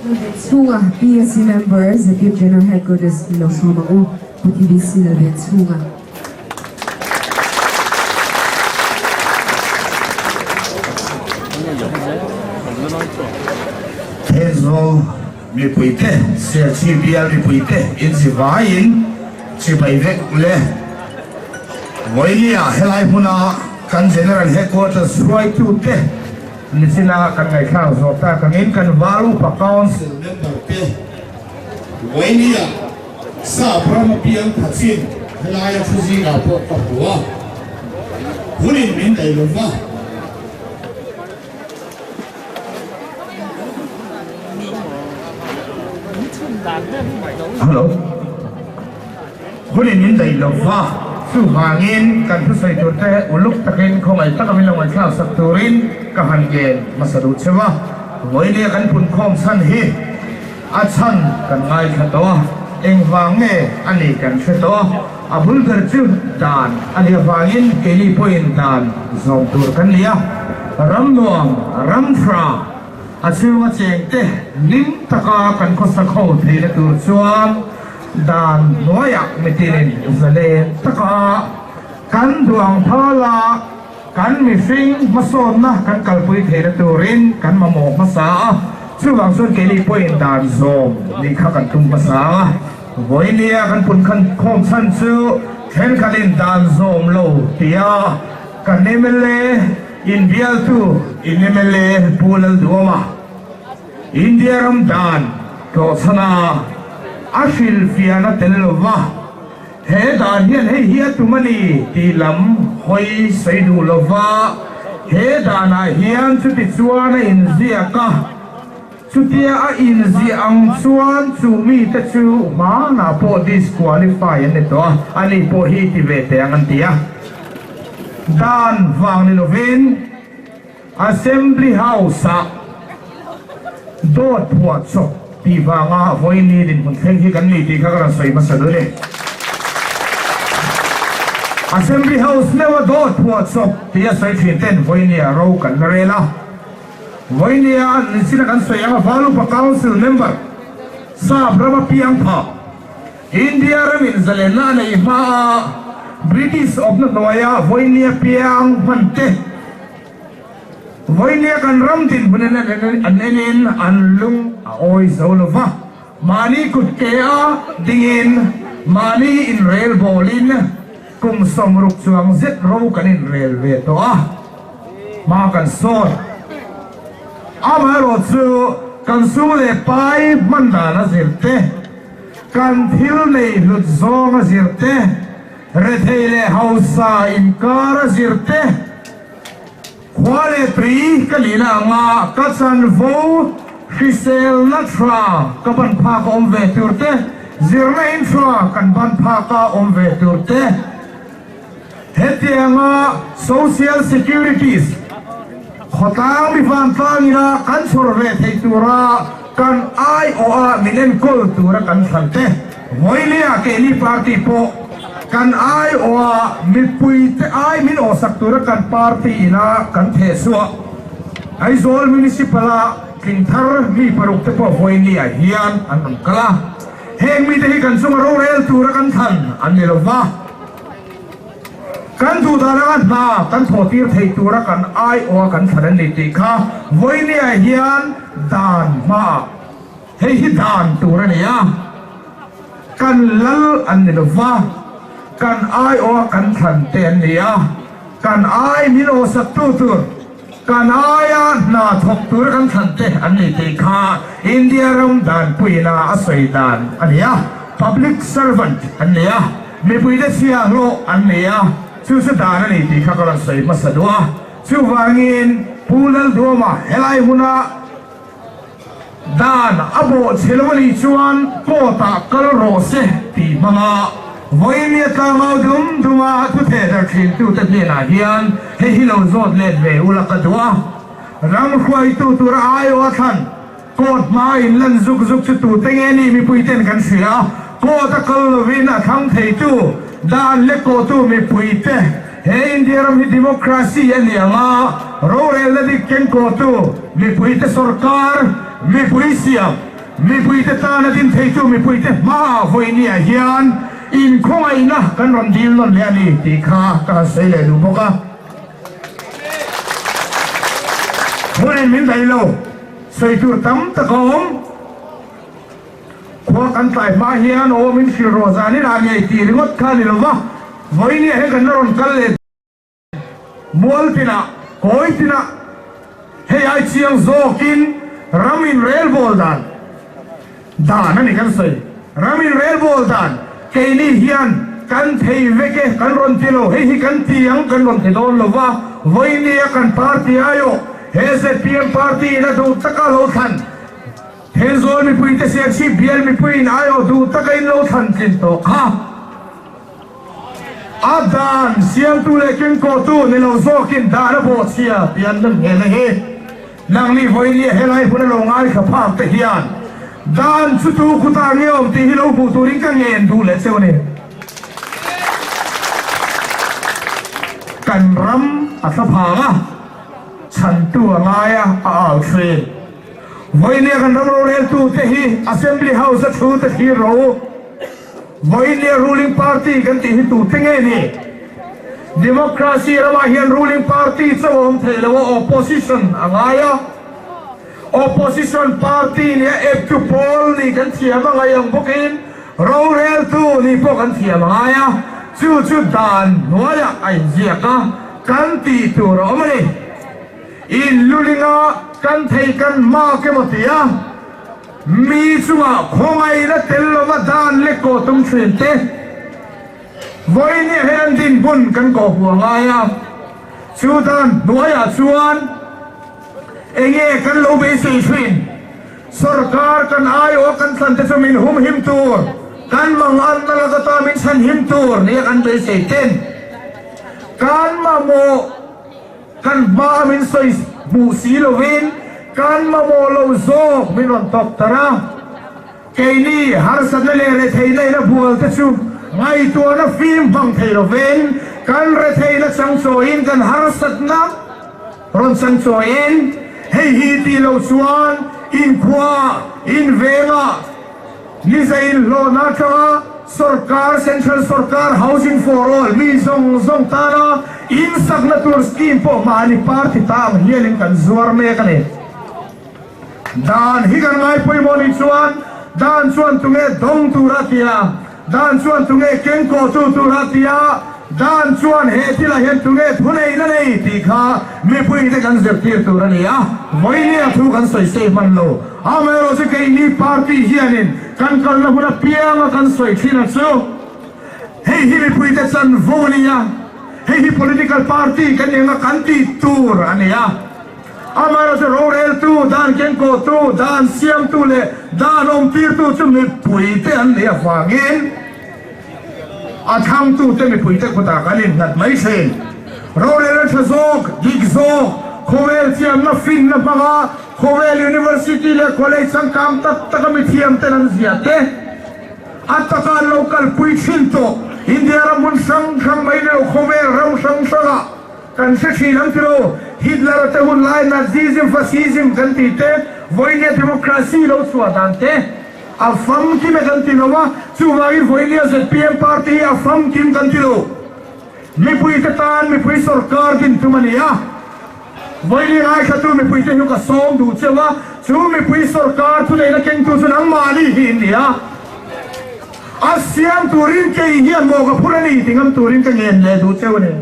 Chhunga PAC member Zephyr General Headquarters lo sawm ang u, Pu TBC Lalvenchhunga. Thenzawl mipuite, Serchhip bial mipuite inzivaiin chibai vek ule. Vawinia helai hmuna kan General Headquarters hruaitute nichina kan ngaihthlak zawh tak angin kan Val Upa Council member te Vawinia Sap ram apiang phachin helaia thu zingah pawh ka hmu a, hunin min daih lo va. Hello. Hunin min daih lo va, chuvangin kan thusawi turte uluk takin khawngaih taka min lo ngaihthlak sak turin ka han ngen hmasa duh cheu a. Vawinia kan punkhawm chhan hi A chhan kan ngaithla tawh a, engvang nge a nih kan hre tawh a, a bul ber chu dan a nih avangin keini pawhin dan zawm tur kan ni a, ram nuam, ram hra, a chhunga chengte hlim taka kan khawsak ho theihna tur chuan dan hnuaiah mitinin zalen taka kan duang phal a, Kan mihring hmasawnna kan kalpui theihna turin kan mamawh hmasa a, chuvang chuan keini pawhin dan zawm nih kha kan tum hmasa a. Vawinia kan pun khan khawm chhan chu thenkhatin dan zawm lo tia kan mla inbialtu in mla Pu Lalduama India ram dan tlawhchhana a hrilhfiahna tel lova, He dan hian hei hi a tum a ni tih lam hawi sawi duh lo va, he danah hian chuti chuan a inziak a, chutia a inziah ang chuan chu mite chu hmanah pawh disqualify an ni tawh a, ani pawh hi ti ve teh ang an ti a. Dan vang ni lovin Assembly House-ah dawt phuah chawp tih vanga vawiin ni dinhmun thleng hi kan ni tih kha ka rawn sawi hmasa dun e. Assembly House meuha dawt phuah chawp tih a sawi thin ten vawinia ro kan la rel a. Vawinia nichin a kan sawi anga Valupa Council member Sap rama piang pha India ramin zalenna a neih hmaa British awpna hnuaia vawinia piang hman te, vawinia kan ram dinhmun an enin an lung a awi zo lo va, mahni kut ke a dingin mahni inrel bawlin kum 60 chuang zet ro kan inrel ve tawh a, hma kan sawn. Amaherawhchu kan sum leh pai hman dan a zir te, Kan thil neih hlut zawng a zir te, rethei leh hausa inkar a zir te, khua leh tui ka nihna anga ka chanvo hriselna tha ka ban phak a awm ve tur te, zirna in tha kan ban phak a awm ve tur te, hetianga social securities khawtlang mi vantlang ina kan chhawr ve theih tura Kan aiawha min enkawl tura kan thlan te, Vawilia keini party pawh kan aiawha mipuite ai min awhsak tura kan party ina kan theh chhuah Aizawl Municipal-a tling thar mi paruk te pawh Vawilia hian an rawn kal a. Heng mite hi kan chunga rorel tura kan thlan an ni lova. Kan duh dan anga hna kan thawh tir theih tura kan aiawha kan thlan an ni tih kha vawinia hian dan hmaah hei hi dan tur a ni a, kan lal an ni lova, kan aiawha kan thlan te an ni a, kan ai min awhsaktu tur, kan aia hna thawk tura kan thlan te an ni tih kha India ram danpuina a sawi dan a ni a, public servant an ni a. Mipuite chhia hlawh an nei a, chu chu dan a ni tih kha ka rawn sawi hmasa duh a. Chuvangin Pu Lalduama helai huna dan a bawh che lo a nih chuan court ah kal rawh se tih hmanga vawinia tlangau dum duma thu thehdarh thintute hnenah hian hei hi lo zawt let ve ula ka duh a. Ram hruaitu tura aiawh a thlan. Court hmaa in lan zuk zuk chu tute nge ni mipuiten kan hria a, court a kal lovin a thlang theitu dan leh kawhtu mipuite he India ram hi democracy a ni ang a, rorelna dik keng kawhtu mipuite sorkar mipui siam. Mipuite tana din theitu mipuite hmaah vawinia hian inkhawngaihna kan rawn dil nawn leh a ni tih kha ka han sawi leh duh bawk a. Hmunin min daih lo, sawi tur tam tak a awm. Khua kan tlai hma hian aw min hrilh rawh zanin ah ngei tih ringawt kha a ni lo va, vawinia hian kan la rawn kal leh. Mual tinah, kawi tinah hei ai chiang zawkin ram inrelbawl dan dan a ni kan sawi. Ram inrelbawl dan keini hian kan thei vek e kan rawn ti lo, hei hi kan ti ang kan rawn ti dawn lo va, vawinia kan party aiawh he zpm party in a duh taka lo thlan Thenzawl mipuite Serchhip bial mipuiin aiawh duh taka in lo thlan tlin tawh kha. A dan siamtu leh kengkawhtu ni lo zawkin dan a bawhchhia tih an lan hmel a hi. Nangni vawinia helai hmun a lo ngaithla phak te hian dan chu tu kutah nge awm tih hi lo hmuh turin ka ngen duh leh cheu a ni. Kan ram a thla phang a, chhantu a ngai a, a au thin. Vawinia kan ram roreltu te hi Assembly House a thu te thlir rawh u. Vawinia ruling party kan tih hi tute nge ni? Democracy ramah hian ruling party chauh a awm thei lo a, opposition a ngai a. Opposition party nia eptu pawl nih kan thiam a ngaih ang bawkin roreltu nih pawh kan thiam a ngai a, chu chu dan hnuaiah a inziak a, kan tih tur a awm a ni. Inlulinga kan thei kan hmak emaw tia. Mi chungah khawngaihna tel lova dan leh kawh tum thin te, vawinia hian dinhmun kan kawh hmuh a ngai a. Chu dan hnuaiah chuan enge kan lo beisei thin? Sorkar kan aiawh kan thlan te chu min humhim tur, kan manganna laka min chhanhim tur nia kan beisei ten kan mamawh. Kan hma min sawi hmuh si lovin kan mamawh lo zawk min rawn tawk tar a. Keini harsatna leh retheihna in a bual te chu ngaihtuahna fim hmang thei lovin kan retheihna changchawiin kan harsatna rawn changchawiin hei hi tih loh chuan inkhua, invengah, Ni zain hlawhna atanga sorkar, Central sorkar Housing for All mi zawng zawng tana in sakna tur scheme pawh mahni party ta ang hialin kan zuar mek a ni. Dan hi kan ngai pawimawh nih chuan dan chuan tunge dawng tura tia, dan chuan tunge kengkawhtu tura tia, Dan chuan he thilah hian tunge thuneihna nei tih kha mipuite kan zirtir tur a ni a, vawinia thu kan sawi sei hman lo. Amaherawh chu keini party hianin kan kalna hun apianga kan sawi thin a chu hei hi mipuite chanvo a ni a, hei hi political party kan eng a kan tih tur a ni a. Amaherawh chu roreltu, dan kenkawhtu, dan siamtu leh dan awmtirtu chu mipuite an nih avangin, A thlangtute mipuite kutah kan innghat mai thin. Rorel a tha zawk, dik zawk, khawvel chiamna finna hmanga khawvel university leh college changkang tak taka mithiam ten an ziah te, a taka an lo kalpui thin tawh. India ram hmun hrang hrang mai ni lo khawvel ram hrang hrangah kan hre thin ang tilo. Hitler-a te hun lai Nazism, Fascism kan tih te, vawinia democracy lo chhuah dan te, A famkim e kan ti lo a, chuvangin vawinia zpm party hi a famkim kan ti lo. Mipuite tan mipui sorkar din tum a ni a, vawinia ngaithlatu mipuite hi ka sawm duh cheu a, chu mipui sorkar thuneihna kengtu chu nangmahni hi in ni a, a siam turin kei hian maw ka phur a ni ti ngam turin ka ngen leh duh cheu a ni.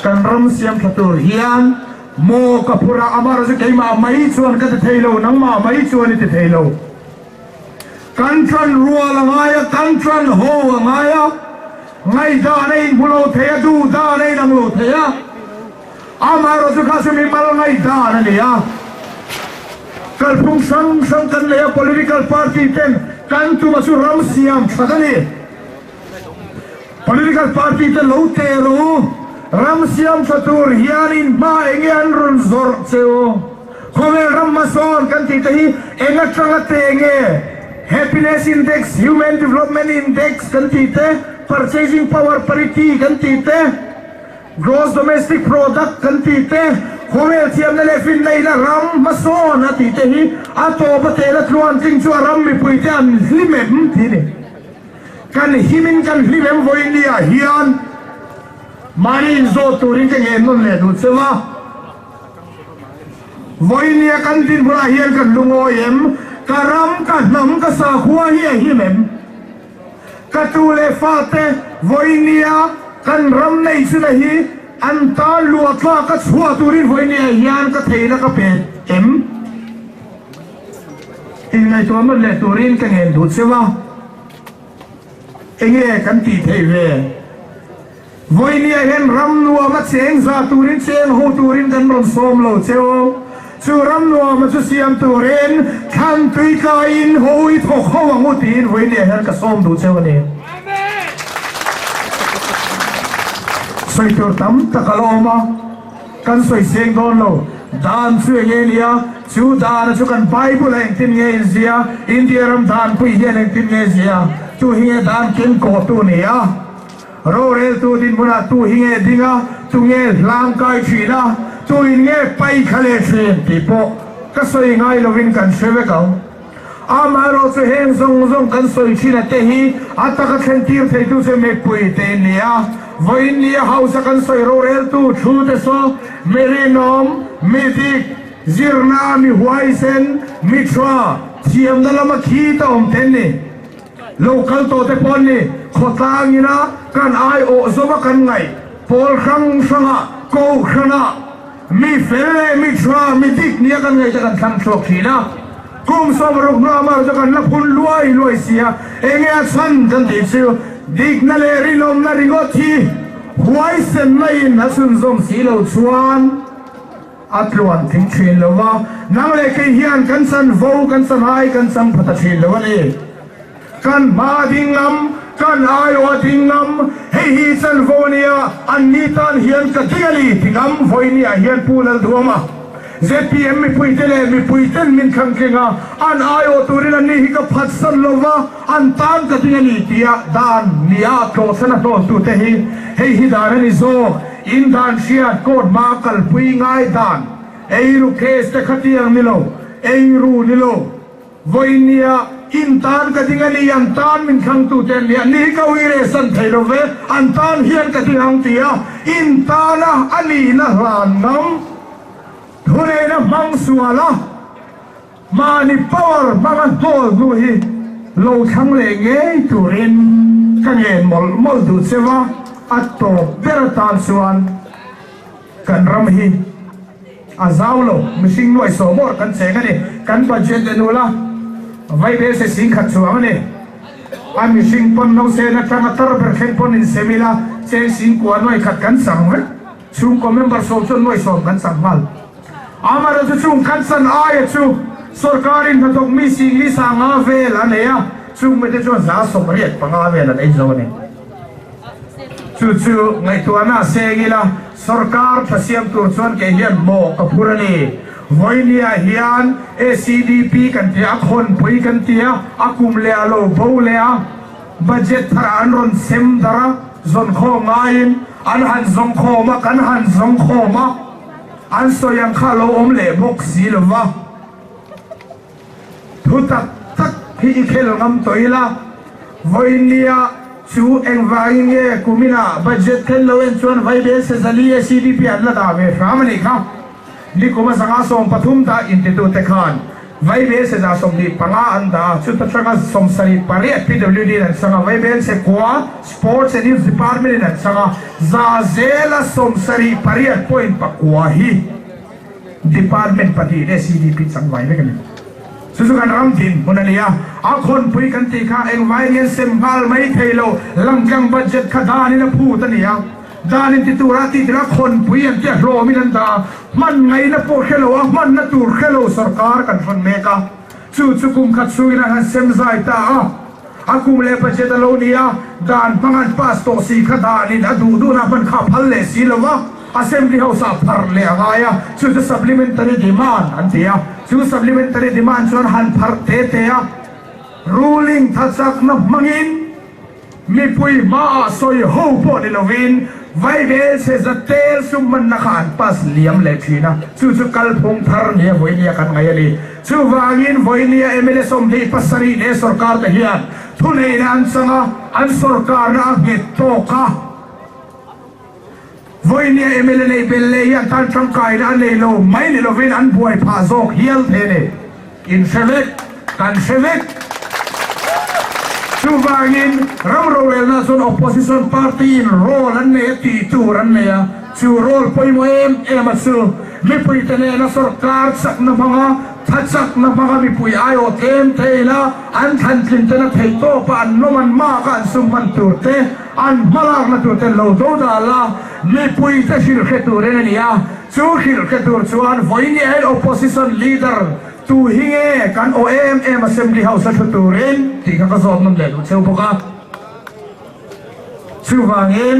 Kan ram siam tha tur hian. Maw ka phur a, amah erawh chu keimah mai chuan ka ti thei lo, nangmah mai chuan i ti thei lo. Kan ṭan rual a ngai a, kan ṭan haw a ngai a, ngaihdan a inhmu lo thei a, duhdan a inang lo thei a, amah erawh chu kha chu mimal ngaihdan a ni a. Kalphung hrang hrang kan nei a, political party ten kan tuma chu ram siam ṭhat a ni. Political party te lo teh rawh u, ram siam tha tur hian in hma enge an rawn zawrh che u? Khawvel ram hmasawn kan tih te hi eng atanga teh nge? Happiness index, Human Development Index kan tih te, Purchasing Power Parity kan tih te, Gross Domestic Product kan tih te, Khawvel thiamna leh finna in a ram hmasawn a tih te hi a tawp a tehna tluantling chu a ram mipui te an hlim em tih a ni. Kan himin kan hlim em vawiin ah hian mahni inzawt turin ka ngen nawn leh duh cheu a. Vawiin ah kan dinhmunah hian kan lungawi em? Ka ram, ka hnam, ka sakhua hi a him em? Ka tu leh fate vawinia kan ram nei chuna hi an tan luah tlak a chhuah turin vawinia hian ka theihna ka pe em? Inngaihtuah nawn leh turin ka ngen duh cheu a, enge kan tih theih ve? Vawinia hian ram nuama cheng za turin cheng ho turin kan rawn sawm lo cheu. Chu ram nuama chu siam turin thlan tui tlaiin ho i thawk ho ang u tiin vawinia hian ka sawm duh cheu a ni. Sawi tur tam tak a la awm a, kan sawi seng dawn lo. Dan chu eng nge nia? Chu dana chu kan Bible ah engtin nge inzia? India ram danpui hian engtin nge zia? Chu hi nge dan kenkawhtu ni a? Roreltu dinhmunah tu hi nge ding a, tu nge hlang kai thin a, tu in nge pai kha leh thin tih pawh ka sawi ngai lovin kan hre vek ang. Amaherawh chu heng zawng zawng kan sawi thin a te hi a taka thlen tir theitu chu mipui te in ni a. Vawiin ni a hausa kan sawi roreltu thu te saw mi rinawm, mi dik, zirna, mi huaisen, mi tha, thiamna lama khi ta awm te an ni. Lo kal tawh te pawh an ni. Khawtlang ina kan aiawh zawma kan ngaih pawl hrang hranga kohhrana mi fel leh mi tha, mi dik nia kan ngaih te kan thlang chhuak thin a. Kum 60 hnuah mar chu kan la phun luai luai si a, enge a chhan kan tih chu dikna leh rinawmna ringawt hi huaisenna in a chhunzawm si lo chuan, A tluan tling thin lo va, nang leh kei hian kan chanvo, kan chanhai kan chang pha ta thin lo a ni. Kan hma a ding ngam, kan aiawh a ding ngam, hei hi chanvo a nia, an ni tan hian ka ding a ni ti ngam vawinia hian Pu Lalduama, zpm mipuite leh mipuiten min thlang tling a, an aiawh turin an ni hi ka phatsan lo va, an tan ka ding a ni tia dan nia tlawhsan a hnawltute hi hei hi dan a ni zawk. In dan hriat court hma kalpui ngai dan eiru case te khatiang ni lo, eiru ni lo. Vawinia in tan ka ding a ni, an tan min thlangtu te an ni a, ni hi ka uire san thei lo ve, an tan hian ka ding ang ti a, in tana a nihna hlan ngam, thuneihna hmang sual a, Mahni power hmanga hnawl hnu hi lo thlang leh ngei turin ka ngen mawlh mawlh duh cheu a, a tawp ber atan chuan kan ram hi a zau lo, mihring nuai sawm awrh kan cheng a ni, kan budget en ula vaibel se 10,000 chuang a ni, a mihring pawn no sen atanga tar ber thleng pawn insem ila cheng 9,000 nuai khat kan chang vek, chhungkaw member sawm chuan nuai sawm kan chang nghal. Amaherawhchu chung kan chan aia chu sorkarin hnathawk mi 40 sanga vel a nei a, chung mite chuan 85 vel an ei zo a ni. Chu chu ngaihtuahna a seng ila, sorkar tha siam tur chuan kei hian mawh ka phur a ni. Vawinia hian ACDP kan ti a, a khawnpui kan ti a, a kum leh a lo bo leh a, budget tharah an rawn sem darh a, zawnkhawm ngaiin an han zawngkhawm a, kan han zawngkhawm a. An sawi ang kha lo awm leh bawk si lo va, thu tak tak hi i khel ngam tawh ila, vawinia chu engvangin nge kuminah budget then lo en chuan Vaibel Sezali ACDP an la dah ve hram a nih kha. Nikuma 113 dah intitute khan Vaibel Seza 25 an dah a, chuta tanga 78 PWD in an chang a, Vaibel Sekua, Sports and Youth Department in an chang a, za zela 78 point pakua hi Department pahnih leh CDP chang vai vek a ni. Chu chu kan ram din hmun a ni a, a khawnpui kan tih kha engvai nge sem nghal mai thei lo, langtlang budget kha danin a phut a ni a, danin ti tura tih tirah khawnpui an tia hlawmin an dah a, hman ngaihna pawh hre lo a, hmanna tur hre lo sorkar kan hrawn mek a, chu chu kum khat chhungin an han sem zai ta a. A kum leh budget a lo ni a, dan hmang an pass tawh si kha danin a duh duhna hman kha a phal leh si lo va, Assembly House ah phar leh a ngai a, chu chu supplementary demand an ti a, chu supplementary demand chuan han phar te te a, ruling tha chakna hmangin mipui hmaah sawi ho pawh ni lovin. Vaibel chhe zatel sum hmanna kha an pass liam leh thin a, chu chu kalphung thar nia vawinia kan ngaih a ni. Chuvangin vawinia mla 27 leh sorkar te hian thuneihna an chang a, an sorkarna a nghet tawk a. Vawinia mla neih belh leh hi an tan tangkaina a nei lo mai ni lovin an buai phah zawk hial thei a ni. In hre vek, kan hre vek. Chuvangin ram rorelna chuan opposition party in role an nei a tih tur an nei a, chu role pawimawh em em a chu mipuite nena sorkar chakna hmanga tha chakna hmanga mipui aiawh tlem theila an thlantlin tena theihtawpa an nawm an maka an sum hman tur te an hmalakna tur te lo do dal a mipuite hrilh hre turin a ni a. Chu hrilh hre tur chuan vawiin hian Opposition Leader tu hi nge kan aw em em Assembly House a thu turin tih kha ka zawt nawn leh duh cheu bawk a. Chuvangin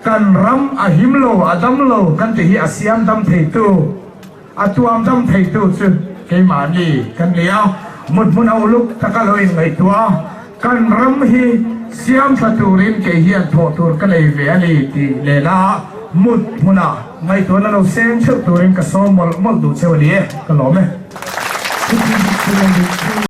kan ram a him lo, a dam lo kan tih hi a siam dam theitu, a tuam dam theitu chu keimahni kan ni a. Mut hmun a uluk taka lo inngaihtuah a, kan ram hi siam tha turin kei hian thawh tur ka nei ve a ni tih lehna mut hmunah ngaihtuahna lo seng theuh turin ka sawm mawlh mawlh duh cheu a ni e, ka lawm e.